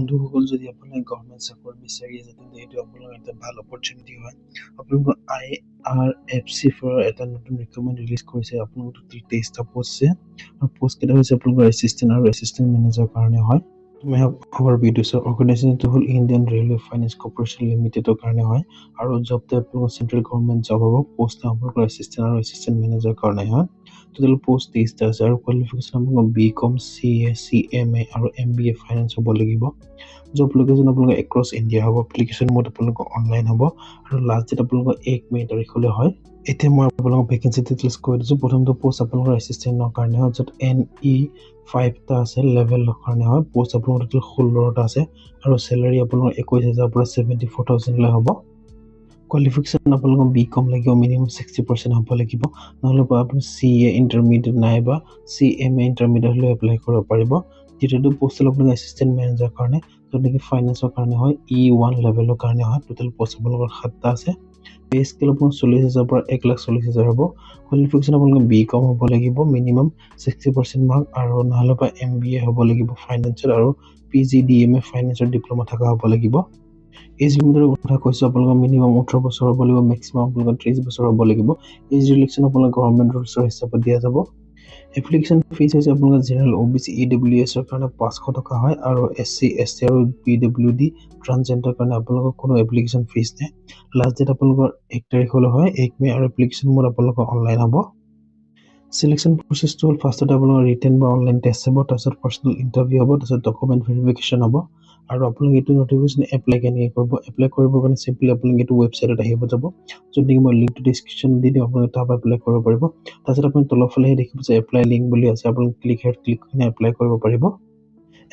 বন্ধুসকল, যদি আপোনালোকে গভৰ্ণমেণ্ট চাকৰি বিচাৰি আছে, তেন্তে এইটো আপোনালোকৰ এটা ভাল অপৰচুনিটি হয়। আপোনালোকৰ আইআৰএফচি পৰা এটা নতুন ৰিক্ৰুটমেণ্ট ৰিলিজ কৰিছে। আপোনালোকৰ টোটেল 23টা পষ্ট আছে আৰু পষ্ট কেইটা হৈছে আপোনালোকৰ এছিষ্টেণ্ট আৰু এছিষ্টেণ্ট মেনেজাৰৰ কাৰণে হয়। অভাৰভিউ দিছোঁ। অৰ্গেনাইজেশ্যনটো হ'ল ইণ্ডিয়ান ৰেলৱে ফাইনেন্স কৰ্পৰেশ্যন লিমিটেডৰ কাৰণে হয় আৰু জবটো আপোনালোকৰ চেণ্ট্ৰেল গভৰ্ণমেণ্ট জব হ'ব। পষ্ট আপোনালোকৰ এছিষ্টেণ্ট আৰু এছিষ্টেণ্ট মেনেজাৰৰ কাৰণে হয়। টোটেল পষ্ট 23টা আছে আৰু কোৱালিফিকেশ্যন আপোনালোকৰ B com, C A, C M A আৰু এমবিএ ফাইনেন্স হ'ব লাগিব। জব লোকেশ্যন আপোনালোকৰ এক্ৰছ ইণ্ডিয়া হ'ব। এপ্লিকেশ্যন মোড আপোনালোকৰ অনলাইন হ'ব আৰু লাষ্ট ডেট আপোনালোকৰ 1 মে' তাৰিখলৈ হয়। এতিয়া মই আপোনালোকক ভেকেঞ্চি ডিটেইলছ কৈ দিছোঁ। প্ৰথমটো পষ্ট আপোনালোকৰ এছিষ্টেণ্টৰ কাৰণে হয়, য'ত এন ই 5টা আছে লেভেলৰ কাৰণে হয়। পষ্ট আপোনালোকৰ টোটেল 16টা আছে আৰু চেলাৰী আপোনালোকৰ 21 হাজাৰৰ পৰা 74,000লৈ হ'ব। কোৱালিফিকেশ্যন আপোনালোকৰ বি কম লাগিব, মিনিমাম 60% হ'ব লাগিব। নহ'লে বা আপুনি চি এ ইণ্টাৰমিডিয়েট নাইবা চি এম এ ইণ্টাৰমিডিয়েট হ'লেও এপ্লাই কৰিব পাৰিব। দ্বিতীয়টো পষ্ট হ'ল আপোনালোকৰ এছিষ্টেণ্ট মেনেজাৰৰ কাৰণে, য'ত নেকি ফাইনেন্সৰ কাৰণে হয়, ই 1 লেভেলৰ কাৰণে হয়। টোটেল পষ্ট আপোনালোকৰ সাতটা আছে। পে স্কেল আপোনাৰ 40 হাজাৰৰ পৰা 1,40,000 হ'ব। কোৱালিফিকেশ্যন আপোনালোকৰ বি কম হ'ব লাগিব, মিনিমাম 60% মাৰ্ক আৰু নহ'লে বা এমবিএ হ'ব লাগিব ফাইনেন্সত আৰু পিজিডিএমএ ফাইনেন্সৰ ডিপ্ল'মা থকা হ'ব লাগিব। এজ লিমিটৰ কথা কৈছোঁ, আপোনালোকৰ মিনিমাম 18 বছৰ হ'ব লাগিব, মেক্সিমাম আপোনালোকৰ 30 বছৰ হ'ব লাগিব। এজ ৰিলেক্সেশ্যন আপোনালোকৰ গভৰ্ণমেণ্ট ৰুলছৰ হিচাপত দিয়া যাব। এপ্লিকেশ্যন ফিজ হৈছে আপোনালোকৰ জেনেৰেল, অ' বি চি, ই ডব্লিউ এছৰ কাৰণে 500 টকা হয় আৰু এছ চি, এছ টি আৰু পি ডব্লিউ ডি, ট্ৰান্সজেণ্ডাৰ কাৰণে আপোনালোকৰ কোনো এপ্লিকেশ্যন ফিজ নাই। লাষ্ট ডেট আপোনালোকৰ 1 তাৰিখলৈ হয়, 1 মে' আৰু এপ্লিকেশ্যন মোড আপোনালোকৰ অনলাইন হ'ব। চিলেকশ্যন প্ৰচেছটো হ'ল ফাৰ্ষ্টতে আপোনালোকৰ ৰিটেন বা অনলাইন টেষ্ট হ'ব, তাৰপিছত পাৰ্চনেল ইণ্টাৰভিউ হ'ব, তাৰপিছত ডকুমেণ্ট ভেৰিফিকেশ্যন হ'ব। আৰু আপোনালোকে এইটো নটিফিকেশ্যন এপ্লাই কেনেকৈ কৰিব? এপ্লাই কৰিবৰ কাৰণে চিম্পলি আপোনালোকে এইটো ৱেবছাইটত আহিব যাব, য'ত নেকি মই লিংকটো ডিছক্ৰিপশ্যন দি দিম। আপোনালোকে তাৰপৰা এপ্লাই কৰিব পাৰিব। তাৰপিছত আপুনি তলৰ ফালে দেখিব যে এপ্লাই লিংক বুলি আছে। আপোনালোকে ক্লিক হেয়াৰত ক্লিক কৰি এপ্লাই কৰিব পাৰিব।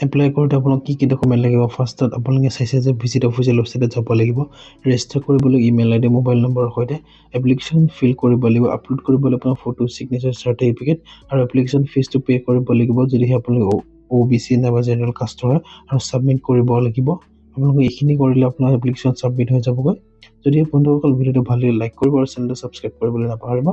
এপ্লাই কৰোঁতে আপোনাক কি কি ডকুমেণ্ট লাগিব? ফাৰ্ষ্টত আপোনালোকে চাইছে যে ভিজিট অফিচিয়েল ৱেবছাইটত যাব লাগিব, ৰেজিষ্টাৰ কৰিব লাগিব ইমেইল আই ডি, মোবাইল নম্বৰৰ সৈতে, এপ্লিকেশ্যন ফিল কৰিব লাগিব, আপলোড কৰিব লাগিব আপোনাৰ ফটো, ছিগনেচাৰ, চাৰ্টিফিকেট আৰু এপ্লিকেশ্যন ফিজটো পে' কৰিব লাগিব, যদিহে আপোনালোকে অ' বি চি নাইবা জেনেৰেল কাষ্টৰ হয় আৰু ছাবমিট কৰিব লাগিব। আপোনালোকে এইখিনি কৰিলে আপোনাৰ এপ্লিকেশ্যন ছাবমিট হৈ যাবগৈ। যদি বন্ধুসকল ভিডিঅ'টো ভাল লাগিলে, লাইক কৰিব আৰু চেনেলটো ছাবস্ক্ৰাইব কৰিবলৈ নাপাহৰিব।